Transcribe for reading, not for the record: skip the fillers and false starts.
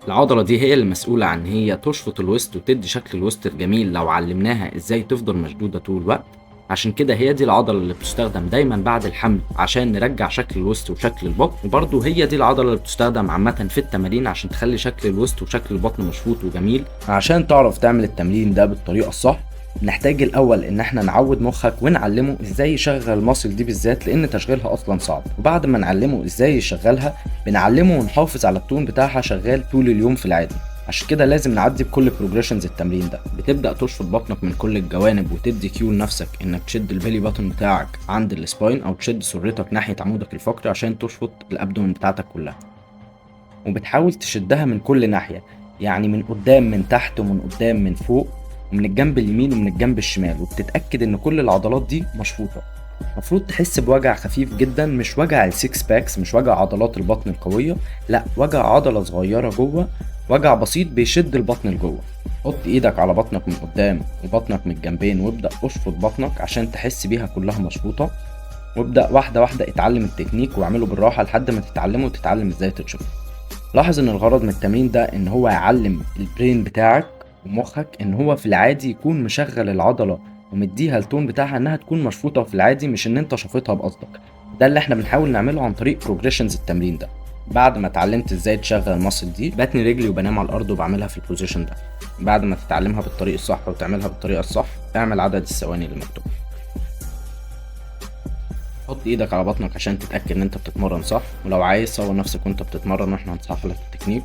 العضلة دي هي اللي مسؤولة عن هي تشفط الوسط وتدي شكل الوسط الجميل لو علمناها ازاي تفضل مشدودة طول الوقت. عشان كده هي دي العضلة اللي بتستخدم دايما بعد الحمل عشان نرجع شكل الوسط وشكل البطن، وبرضه هي دي العضلة اللي بتستخدم عامة في التمارين عشان تخلي شكل الوسط وشكل البطن مشفوط وجميل. عشان تعرف تعمل التمرين ده بالطريقة الصح نحتاج الاول ان احنا نعود مخك ونعلمه ازاي يشغل ال muscle دي بالذات، لان تشغيلها اصلا صعب. وبعد ما نعلمه ازاي يشغلها بنعلمه ونحافظ على ال tone بتاعها شغال طول اليوم في العادي. عشان كده لازم نعدي بكل progressions التمرين ده. بتبدا تشفط بطنك من كل الجوانب وتدي cue لنفسك انك تشد ال belly button بتاعك عند ال spine او تشد سرتك ناحية عمودك الفقري عشان تشفط ال abdomen بتاعتك كلها. وبتحاول تشدها من كل ناحية، يعني من قدام من تحت ومن قدام من فوق ومن الجنب اليمين ومن الجنب الشمال، وبتتأكد ان كل العضلات دي مشفوطة. المفروض تحس بوجع خفيف جدا، مش وجع ال six packs، مش وجع عضلات البطن القوية، لا، وجع عضلة صغيرة جوه، وجع بسيط بيشد البطن لجوه. حط ايدك على بطنك من قدام وبطنك من الجنبين وابدأ اشفط بطنك عشان تحس بيها كلها مشفوطة. وابدأ واحدة واحدة اتعلم التكنيك واعمله بالراحة لحد ما تتعلمه وتتعلم ازاي تتشفط. لاحظ ان الغرض من التمرين ده ان هو يعلم ال brain بتاعك ومخك ان هو في العادي يكون مشغل العضلة ومديها ال tone بتاعها انها تكون مشفوطة في العادي، مش ان انت شافطها بقصدك. ده اللي احنا بنحاول نعمله عن طريق progressions التمرين ده. بعد ما اتعلمت ازاي تشغل ال muscle دي، بتني رجلي وبنام على الارض وبعملها في ال position ده. بعد ما تتعلمها بالطريق الصح وتعملها بالطريقة الصح، اعمل عدد الثواني اللي مكتوب. حط ايدك على بطنك عشان تتاكد ان انت بتتمرن صح، ولو عايز صور نفسك وانت بتتمرن واحنا هنصحح لك التكنيك.